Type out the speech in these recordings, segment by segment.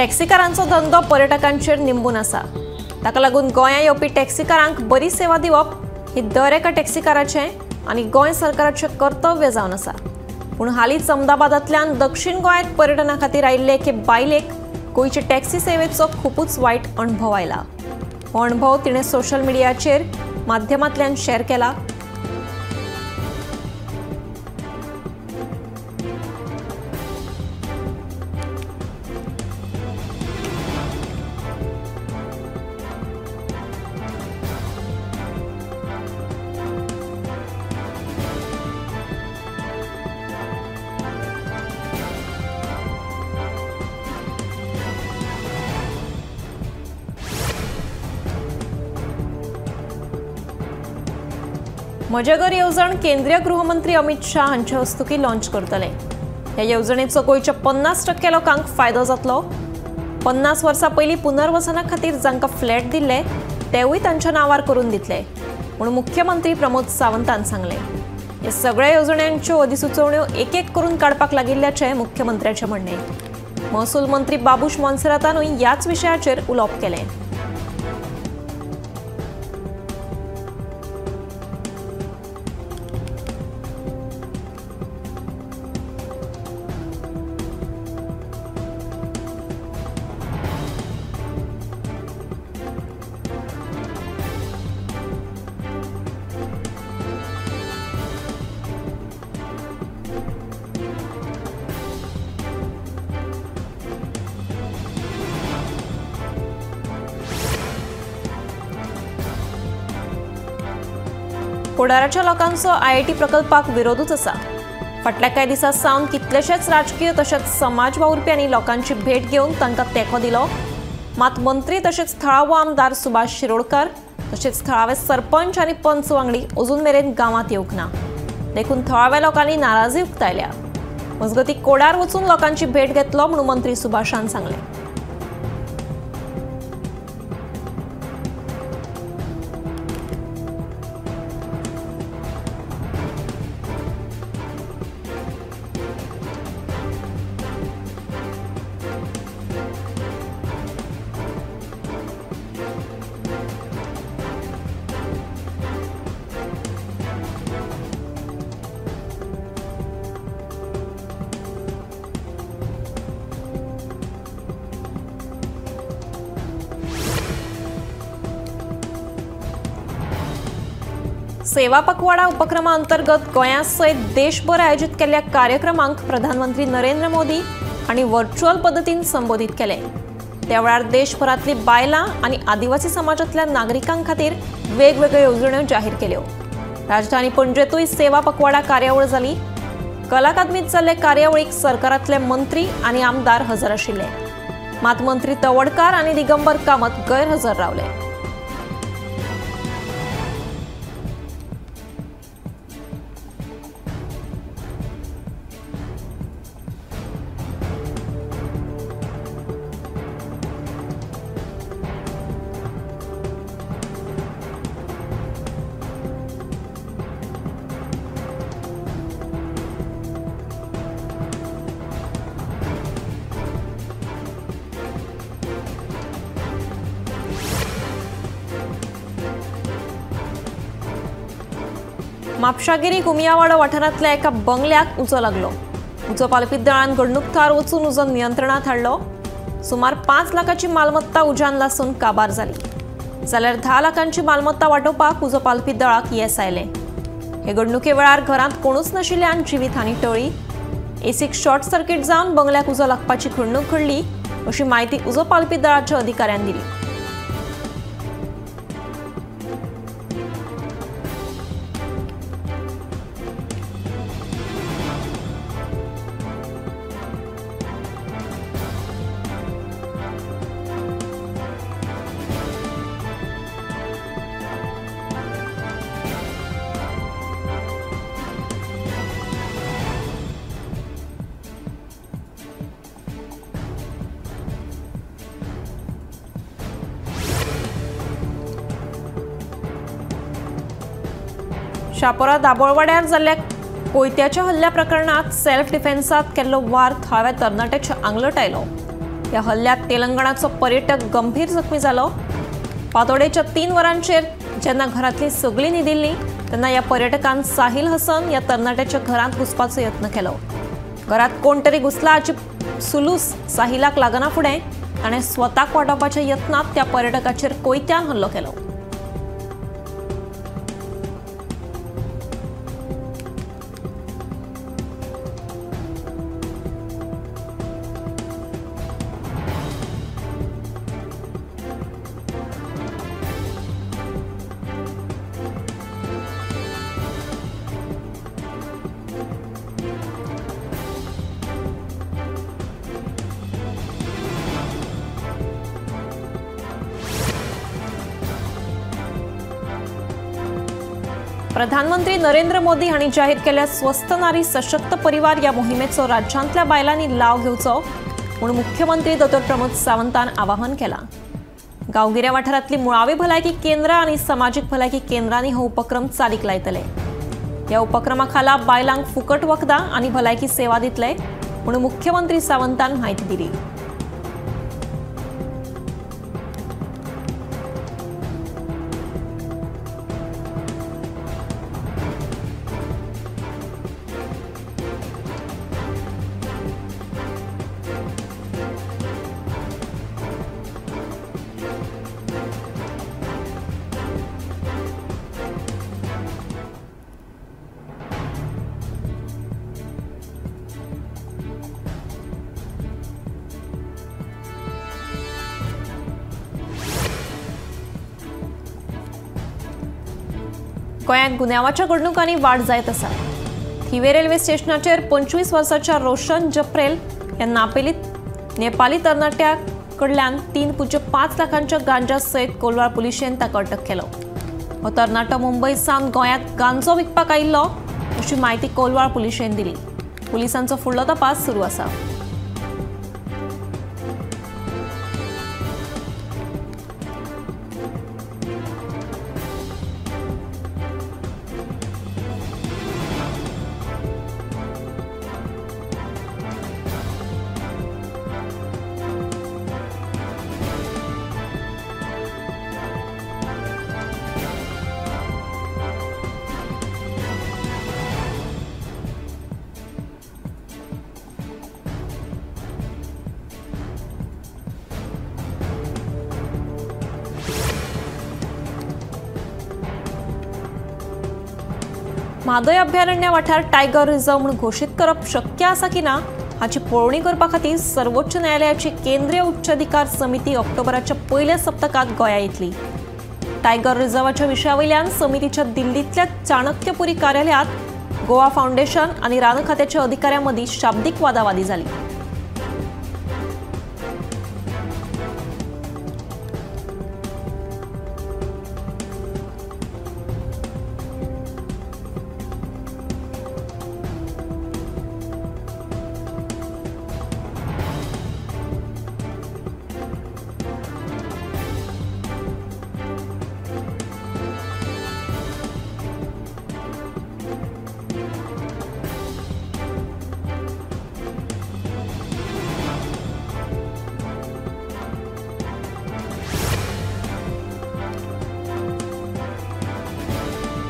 टॅक्सीकारांचो धंदो पर्यटकांचेर निंबून आसा। ताका लागून गोंया येवपी टॅक्सीकारांक बरी सेवा दिवप ही दर एका टॅक्सीकाराचें आनी गोंय सरकाराचें कर्तव्य जावन आसा। पूण हालींच अहमदाबादांतल्यान दक्षिण गोंयांत पर्यटना खातीर आयिल्ले एके बायलेक गोंयचे टॅक्सी सेवेचो खुबूच वायट अणभव आयला। हो अणभव तिणें सोशल मिडियाचेर माध्यमांतल्यान शेअर केला। म्हजें घर येवजण केंद्रीय गृहमंत्री अमित शाह हांचे हस्तुकीं लॉन्च करतले। ह्या येवजणेचो गोंयच्या 50% लोकांक फायदो जातलो। 50 वर्सां पयलीं पुनर्वसना खातीर जांकां फ्लॅट दिल्ले तेवूय तांच्या नांवार करून दितले म्हूण मुख्यमंत्री प्रमोद सावंतान सांगलें। ह्या सगळ्या येवजण्यांच्यो अधिसुचोवण्यो एक एक करून काडपाक लागिल्ल्याचें मुख्यमंत्र्याचें म्हणणें। महसूल मंत्री बाबूश मोन्सेरातानूय ह्याच विशयाचेर उलोवप केलें। कोडाराच्या लोकांचो आयआयटी प्रकल्पाक विरोधूच आसा। फाटल्या कांय दिसां सावन कितलेशेच राजकीय तशेंच समाज वावुरप्यांनी लोकांची भेट घेवन तांकां तेंको दिलो। मात मंत्री तशेंच थळावो आमदार सुभाष शिरोडकर तशेंच थळावे सरपंच आनी पंच वांगडी अजून मेरेन गांवांत येवंक ना, देखून थळाव्या लोकांनी नाराजी उक्तायल्या। मजगतीं कोडार वचून लोकांची भेट घेतलो म्हणून मंत्री सुभाषान सांगलें। सेवा पखवाडा उपक्रमा अंतर्गत गोंया सयत देशभर आयोजित केल्ल्या कार्यक्रमांक प्रधानमंत्री नरेंद्र मोदी हांणी व्हर्च्युअल पद्दतीन संबोधित केले। त्या वेळार देशभरांतली बायलां आनी आदिवासी समाजांतल्या नागरिकां खातीर वेगवेगळ्यो येवजण्यो जाहीर केल्यो। राजधानी पणजेतूय सेवा पखवाडा कार्यावळ जाली। कला अकादमीत जाल्ले कार्यावळीक सरकारांतले मंत्री आनी आमदार हजर आशिल्ले। मात मंत्री तवडकार आनी दिगंबर कामत गैरहजर रावले। म्हापशागिरी गुमियावाडो वाठारांतल्या एका बंगल्याक उजो लागलो। उजो पालपी दळान घडणूक थळार वचून उजो नियंत्रणांत हाडलो। सुमार 5 लाखाची मालमत्ता उज्यान लासून काबार जाली, जाल्यार 10 लाखांची मालमत्ता वाटोवपाक उजो पालपी दळाक येस आयलें। हे घडणुके वेळार घरांत कोणूच नाशिल्ल्यान जिवीत हानी टळ्ळी। एसीक शॉर्ट सर्किट जावन बंगल्याक उजो लागपाची घडणूक घडली अशी म्हायती उजो पालपी दळाच्या अधिकाऱ्यान दिली। शापोरा दाबोळवाड्यार जाल्ल्या कोयत्याच्या हल्ल्या प्रकरणात सेल्फ डिफेन्सात केल्लो वार थळाव्या तरणाट्याच्या आंगलट आयलो। ह्या हल्ल्यात तेलंगणाचो पर्यटक गंभीर जखमी जालो। पातोडेच्या 3 वरांचेर जेन्ना घरांतली सगळीं न्हिदिल्लीं तेन्ना ह्या पर्यटकान साहिल हसन ह्या तरणाट्याच्या घरांत घुसपाचो यत्न केलो। घरांत कोण तरी घुसला हाची सुलूस साहिलाक लागना फुडें ताणें स्वताक वाटावपाच्या यत्नांत त्या पर्यटकाचेर कोयत्यान हल्लो केलो। प्रधानमंत्री नरेंद्र मोदी हांणी जाहीर केल्या स्वस्थ नारी सशक्त परिवार ह्या मोहिमेचो राज्यांतल्या बायलांनी लाव घेवचो म्हूण मुख्यमंत्री दोतोर प्रमोद सावंतान आवाहन केलां। गांवगिऱ्या वाठारांतली मुळावी भलायकी केंद्रां आनी समाजीक भलायकी केंद्रांनी हो उपक्रम चालीक लायतले। ह्या उपक्रमा खाला बायलांक फुकट वखदां आनी भलायकी सेवा दितले म्हूण मुख्यमंत्री सावंतान म्हायती दिली। गोंयांत गुन्यांवाच्या घडणुकांनी वाड जायत आसा। थिवे रेल्वे स्टेशनाचेर 25 वर्साच्या रोशन जप्रेल ह्या नेपाली तरणाट्या कडल्यान 3.5 लाखांच्या गांजा सयत कोलवाळ पुलिशेन ताका अटक केलो। हो तरणाटो मुंबय सावन गोंयांत गांजो विकपाक आयिल्लो अशी म्हायती कोलवाळ पुलिशेन दिली। पुलिसांचो फुडलो तपास सुरू आसा। म्हादय अभयारण्य वाठार टायगर रिझर्व म्हूण घोशीत करप शक्य आसा की ना हाची पळोवणी करपा खातीर सर्वोच्च न्यायालयाची केंद्रीय उच्चाधिकार समिती ऑक्टोबराच्या पयल्या सप्तकांत गोंया येतली। टायगर रिझर्वाच्या विशया वयल्यान समितीच्या दिल्लींतल्या चाणक्यपुरी कार्यालयांत गोवा फावंडेशन आनी रान खात्याच्या अधिकाऱ्यां मदीं शाब्दीक वादावादी जाली।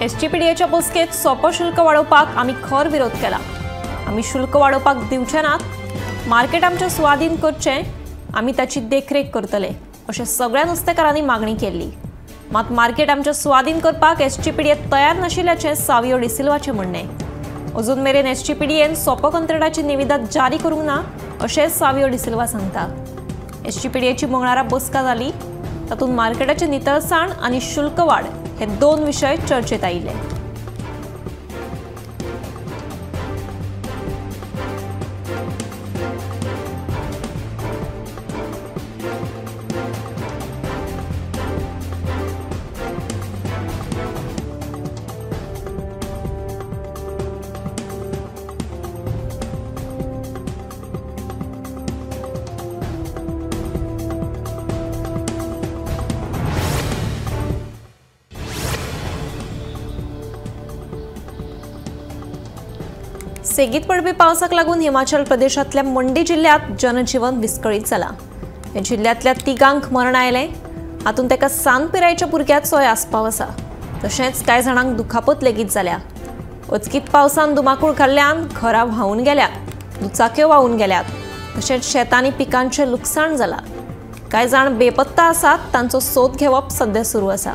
एसजीपीडीएच्या बसकेत सोपो शुल्क वाडोवपाक आमी खर विरोध केला। आमी शुल्क वाडोवपाक दिवचे नात, मार्केट आमच्या सुवादीन करचें, आमी ताची देखरेख करतले अशें सगळ्या नुस्तेकारांनी मागणी केल्ली। मात मार्केट आमच्या सुवादीन करपाक एसजीपीडीए तयार नाशिल्ल्याचें सावियो डिसिल्वाचें म्हणणें। अजून मेरेन एसजीपीडीएन सोपो कंत्राटाची निविदा जारी करूंक ना अशें सावियो डिसिल्वा सांगता। एसजीपीडीएची मंगळारा बसका जाली, तातूंत मार्केटाची नितळसाण आनी शुल्क वाड हे दोन विषय चर्चेत आयिल्ले। सेगीत पडपी पावसाक लागून हिमाचल प्रदेशांतल्या मंडी जिल्ह्यात जनजीवन विस्कळीत जाला। हे जिल्ल्यांतल्या 3 मरण आयलें. हातूंत एका सान पिरायेच्या भुरग्याचोय आस्पाव आसा. तशेंच कांय जाणांक दुखापत लेगीत जाल्या. अचकीत पावसान धुमाकूळ घाल्ल्यान घरां व्हांवून गेल्यात, दुचाक्यो व्हांवून गेल्यात. तशेंच शेतांनी पिकांचें लुकसाण जालां. कांय जाण बेपत्ता आसात, तांचो सोद घेवप सध्या सुरू आसा.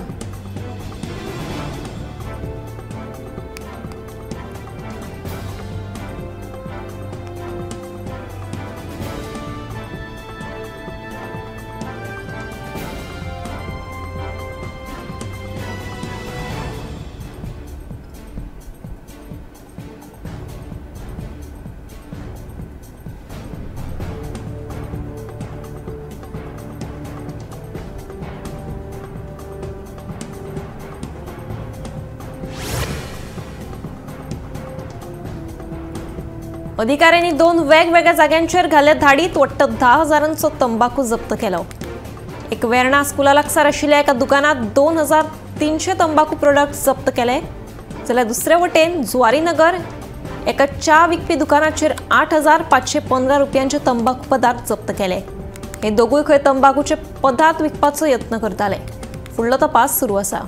अधिकाऱ्यांनी 2 वेगवेगळ्या जाग्यांचेर घाल्ल्या धाडीत वट्ट 10,000 तंबाखू जप्त केलो. एक वेर्णा स्कुला लागसार आशिल्ल्या एका दुकानात 2,300 तंबाखू प्रोडक्ट जप्त केले, जाल्यार दुसरे वटेन जुवारीनगर एका च्या विकपी दुकानाचेर 8,515 रुपयांचे तंबाखू पदार्थ जप्त केले. हे दोगूय खंय तंबाखूचे पदार्थ विकपाचो यत्न करताले. फुडलो तपास सुरू आसा.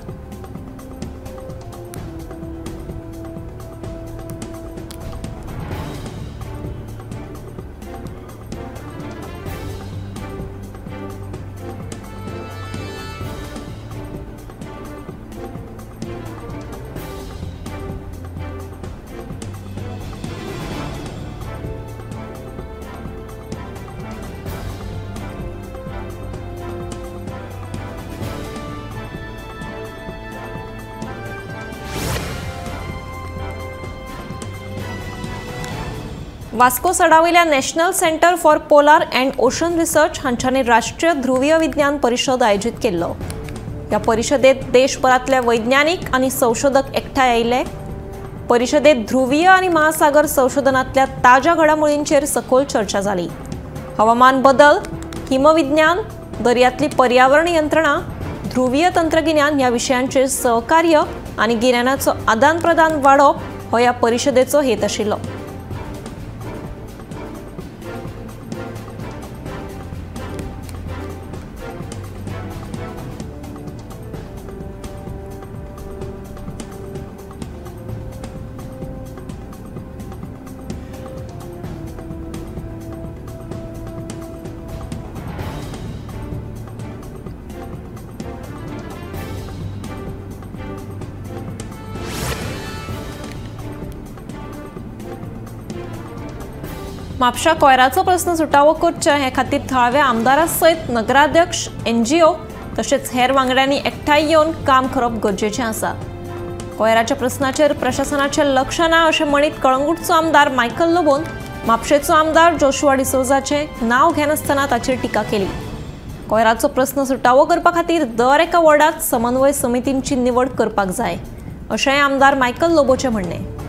Vasco सडावयल्या national centre for polar and ocean research हांच्यानी राष्ट्रीय ध्रुवीय विज्ञान परिषद आयोजीत केल्लो. ह्या परिषदेत देशभरांतले वैज्ञानिक आनी संशोधक एकठांय आयिल्ले. परिषदेत ध्रुवीय आनी महासागर संशोधनांतल्या ताज्या घडामोडींचेर सखोल चर्चा जाली. हवामान बदल, हिमविज्ञान, दर्यांतली पर्यावरण यंत्रणा, ध्रुवीय तंत्रगिन्यान ह्या विशयांचेर सहकार्य आनी गिन्यानाचो आदान प्रदान वाडोवप हो ह्या परिषदेचो हेत आशिल्लो. म्हापशा कोयराचो प्रस्न सुटावो करचे हे खातीर थळाव्या आमदारा सयत नगराध्यक्ष, एनजीओ तशेंच हेर वांगड्यांनी एकठांय येवन काम करप गरजेचें आसा. कोयराच्या प्रस्नाचेर प्रशासनाचें लक्ष ना अशें म्हणीत कळंगूटचो आमदार मायकल लोबोन म्हापशेचो आमदार जोशुआ डिसोजाचें नांव घेनासतना ताचेर टिका केली. कोयराचो प्रस्न सुटावो करपा खातीर दर एका वॉर्डांत समन्वय समितींची निवड करपाक जाय अशेंय आमदार मायकल लोबोचें म्हणणें.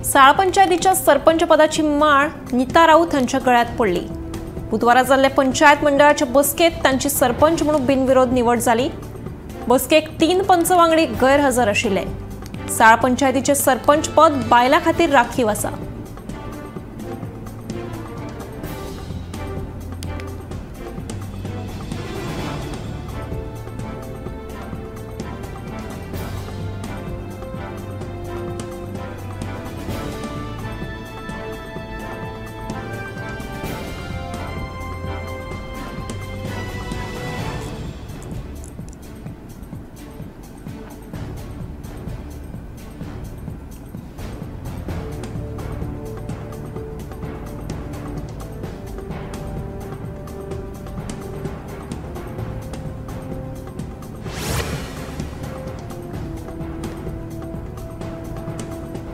साळ पंचायतीच्या सरपंच पदाची माळ नीता राऊत हांच्या गळ्यात पडली. बुधवारा जाल्ल्या पंचायत मंडळाच्या बसकेत तांची सरपंच म्हणून बिनविरोध निवड जाली. बसकेक 3 पंच वांगडी गैरहजर आशिल्ले. साळ पंचायतीचे सरपंच पद बायलां खातीर राखीव आसा.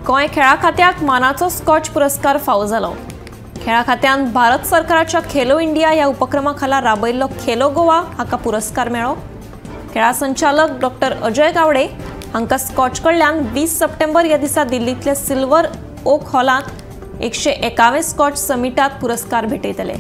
गोंय खेळा खात्याक मानाचो स्कॉच पुरस्कार फावो जालो. खेळा खात्यान भारत सरकाराच्या खेलो इंडिया ह्या उपक्रमा खाला राबयल्लो खेलो गोवा हाका पुरस्कार मेळ्ळो। खेळा संचालक डॉक्टर अजय गावडे हांकां स्कॉच कडल्यान 20 सप्टेंबर ह्या दिसा दिल्लींतल्या सिल्वर ओक हॉलांत 101व्या स्कॉच समिटात पुरस्कार भेटयतले।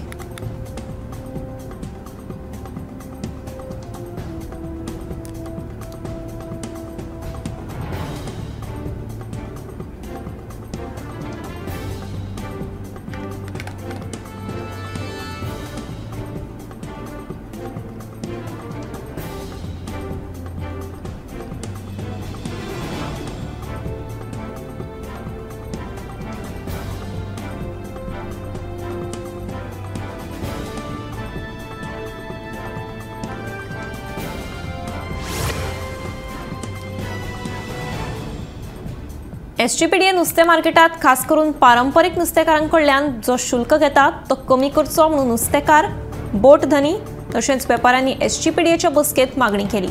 एसजीपीडीए नुस्तें मार्केटात खास करून पारंपरीक नुस्तेकारांकडल्यान जो शुल्क घेतात तो कमी करचो म्हणून नुस्तेकार, बोट धनी तशेंच वेपाऱ्यांनी एसजीपीडीएच्या बसकेंत मागणी केली।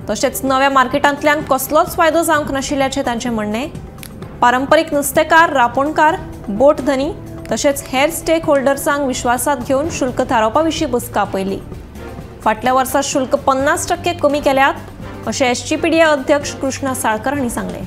तशेंच नव्या मार्केटांतल्यान कसलोच फायदो जावंक नाशिल्ल्याचें तांचें म्हणणें। पारंपरीक नुस्तेकार, रापोणकार, बोट धनी तशेंच हेर स्टेक होल्डर्सांक विश्वासात घेवन शुल्क थारावपा विशीं बसका आपयली। फाटल्या वर्सा शुल्क 50% कमी केल्यात अशें एसजीपीडीए अध्यक्ष कृष्णा साळकर हांणी सांगलें।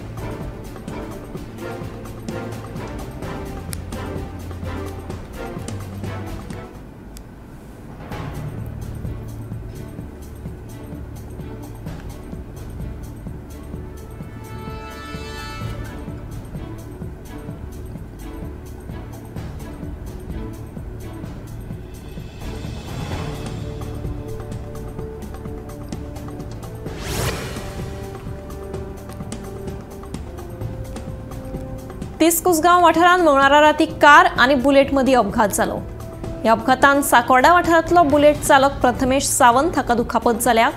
तीस कुसगांव वाठारांत मंगळारा राती कार आनी बुलेट मदीं अपघात जालो। ह्या अपघातान साकोर्डा वाठारांतलो बुलेट चालक प्रथमेश सावंत हाका दुखापत जाल्या।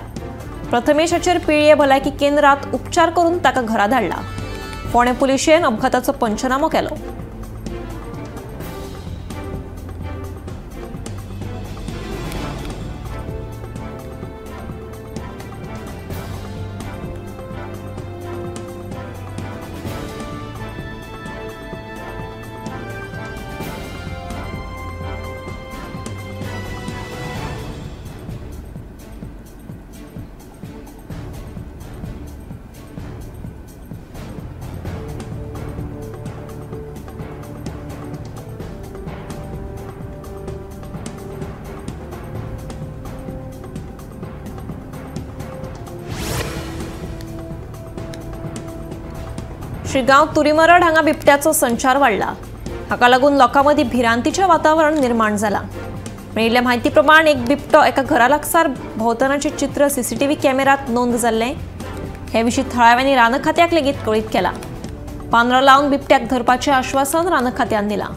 प्रथमेशाचेर पिळये भलायकी केंद्रांत उपचार करून ताका घरा धाडला। फोंडें पुलिशेन अपघाताचो पंचनामो केलो। श्रीगांव तुरीमरड हांगा बिबट्याचो संचार वाडला। हाका लागून लोकां मदीं भिरांतीचें वातावरण निर्माण जालां। मेळिल्ल्या म्हायती प्रमाण एक बिबटो एका घरा लागसार भोंवतणाचें चित्र सीसीटीव्ही कॅमेरात नोंद जाल्लें। हे विशीं थळाव्यांनी रान खात्याक लेगीत कळीत केलां। पांदरो लावन बिबट्याक धरपाचें आश्वासन रान खात्यान दिलां।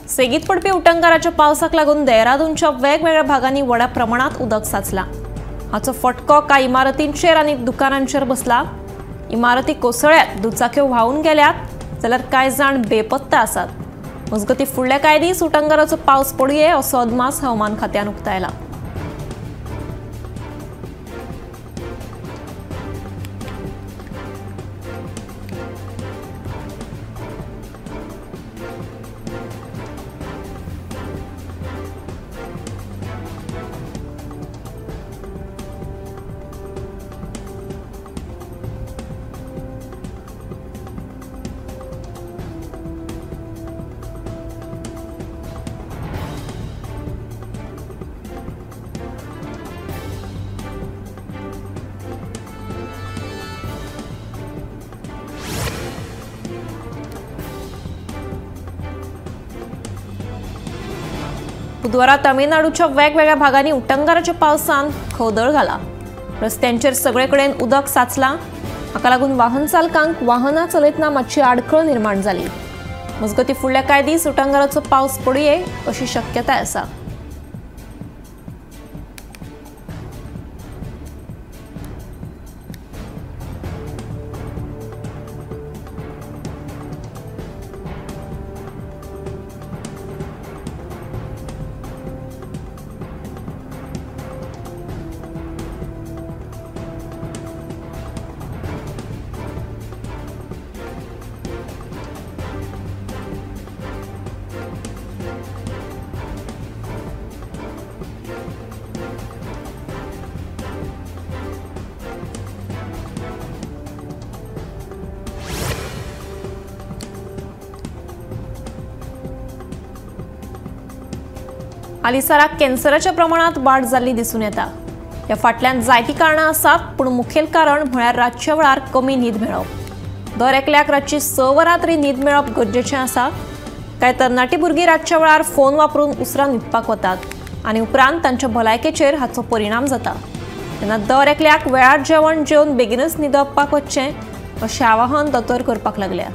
सेगीत पडपी उटंगाराच्या पावसाक लागून देहरादूनच्या वेगवेगळ्या भागांनी व्हडा प्रमाणात उदक साचला। हाचो फटको कांय इमारतींचेर आनी दुकानांचेर बसला। इमारती कोसळ्यात, दुचाक्यो व्हांवून गेल्यात, जाल्यार कांय जाण बेपत्ता आसात। मजगतीं फुडल्या कांय दीस उटंगाराचो पावस पडुये असो अदमास हवामान खात्यान उक्तायला। बुधवारा तमिळनाडूच्या वेगवेगळ्या भागांनी उटंगाराच्या पावसान खवदळ घाला. रस्त्यांचेर सगळे कडेन उदक साचलां. हाका लागून वाहन चालकांक वाहनां चलयतना मातशी आडखळ निर्माण जाली. मजगतीं फुडल्या कांय दीस उटंगाराचो पावस पडुये अशी शक्यताय आसा. हालींसराक कॅन्सराच्या प्रमाणांत वाड जाल्ली दिसून येता. ह्या फाटल्यान जायतीं कारणां आसात, पूण मुखेल कारण म्हळ्यार रातच्या वेळार कमी न्हीद मेळप. दर एकल्याक रातची 6 वरां तरी न्हीद मेळप गरजेचें आसा. कांय तरणाटी भुरगीं रातच्या वेळार फोन वापरून उसरां न्हिदपाक वतात आनी उपरांत तांच्या भलायकेचेर हाचो परिणाम जाता. तेन्ना दर एकल्याक वेळार जेवण जेवन बेगीनच न्हिदपाक वचचें अशें आवाहन दोतोर करपाक लागल्या.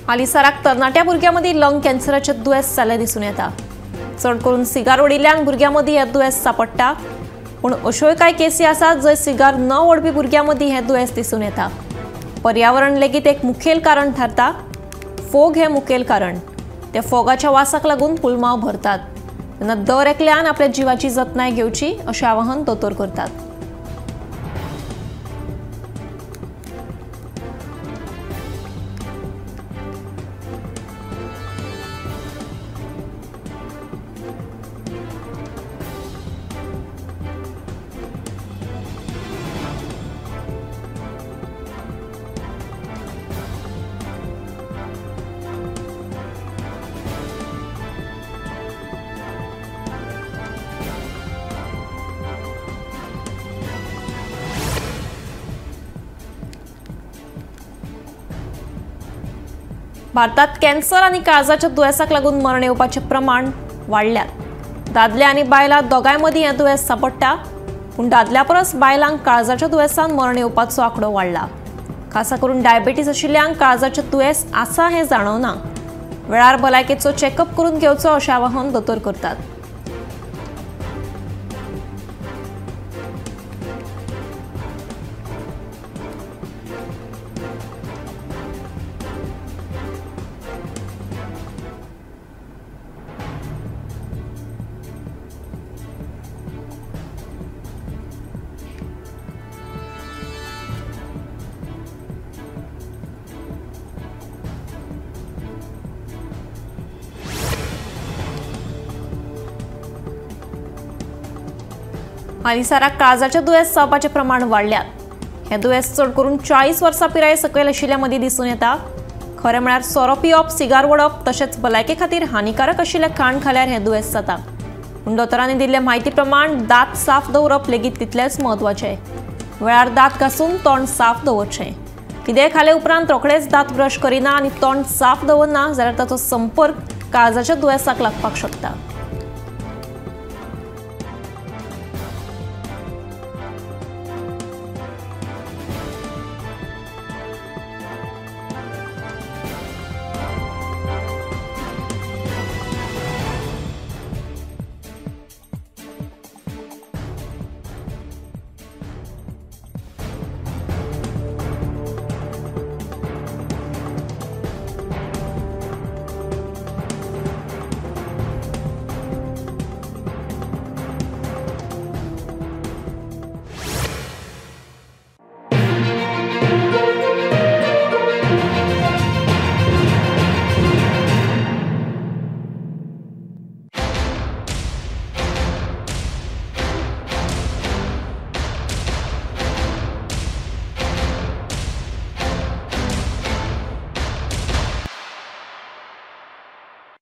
हालींसराक तरणाट्या भुरग्यां मदीं लंग कॅन्सराचें दुयेंस जाल्लें दिसून येता. चड करून सिगार ओडिल्ल्यान भुरग्यां मदीं हें दुयेंस सांपडटा, पूण अश्योय कांय केसी आसात जंय सिगार न ओडपी भुरग्यां मदीं हें दुयेंस दिसून येता. पर्यावरण लेगीत एक मुखेल कारण थारता. फोग हें मुखेल कारण. त्या फोगाच्या वासाक लागून पुलमांव भरतात. तेन्ना दर एकल्यान आपल्या जिवाची जतनाय घेवची अशें आवाहन दोतोर करतात. भारतात कॅन्सर आनी काळजाच्या दुयेंसाक लागून मरण येवपाचें प्रमाण वाडल्यात. दादले आनी बायलां दोगांय मदीं हें दुयेंस सांपडटा, पूण दादल्या परस बायलांक काळजाच्या दुयेंसान मरण येवपाचो आंकडो वाडला. खासा करून डायबेटीस आशिल्ल्यांक काळजाचें दुयेंस आसा हें जाणवना. वेळार भलायकेचो चॅकअप करून घेवचो अशें आवाहन दोतोर करतात. हालींसराक काळजाचें दुयेंस जावपाचें प्रमाण वाडल्यात. हें दुयेंस चड करून 40 वर्सां पिराये सकयल आशिल्ल्या मदीं दिसून येता. खरें म्हळ्यार सोरो पिवप, सिगार ओडप तशेंच भलायके खातीर हानिकारक आशिल्लें खाण खाल्यार हें दुयेंस जाता. पूण दोतोरांनी दिल्ले म्हायती प्रमाण दांत साफ दवरप लेगीत तितलेंच म्हत्वाचें. वेळार दांत घासून तोंड साफ दवरचें. कितेंय खाले उपरांत रोखडेच दांत ब्रश करिना आनी तोंड साफ दवरना जाल्यार ताचो संपर्क काळजाच्या दुयेंसाक लागपाक शकता.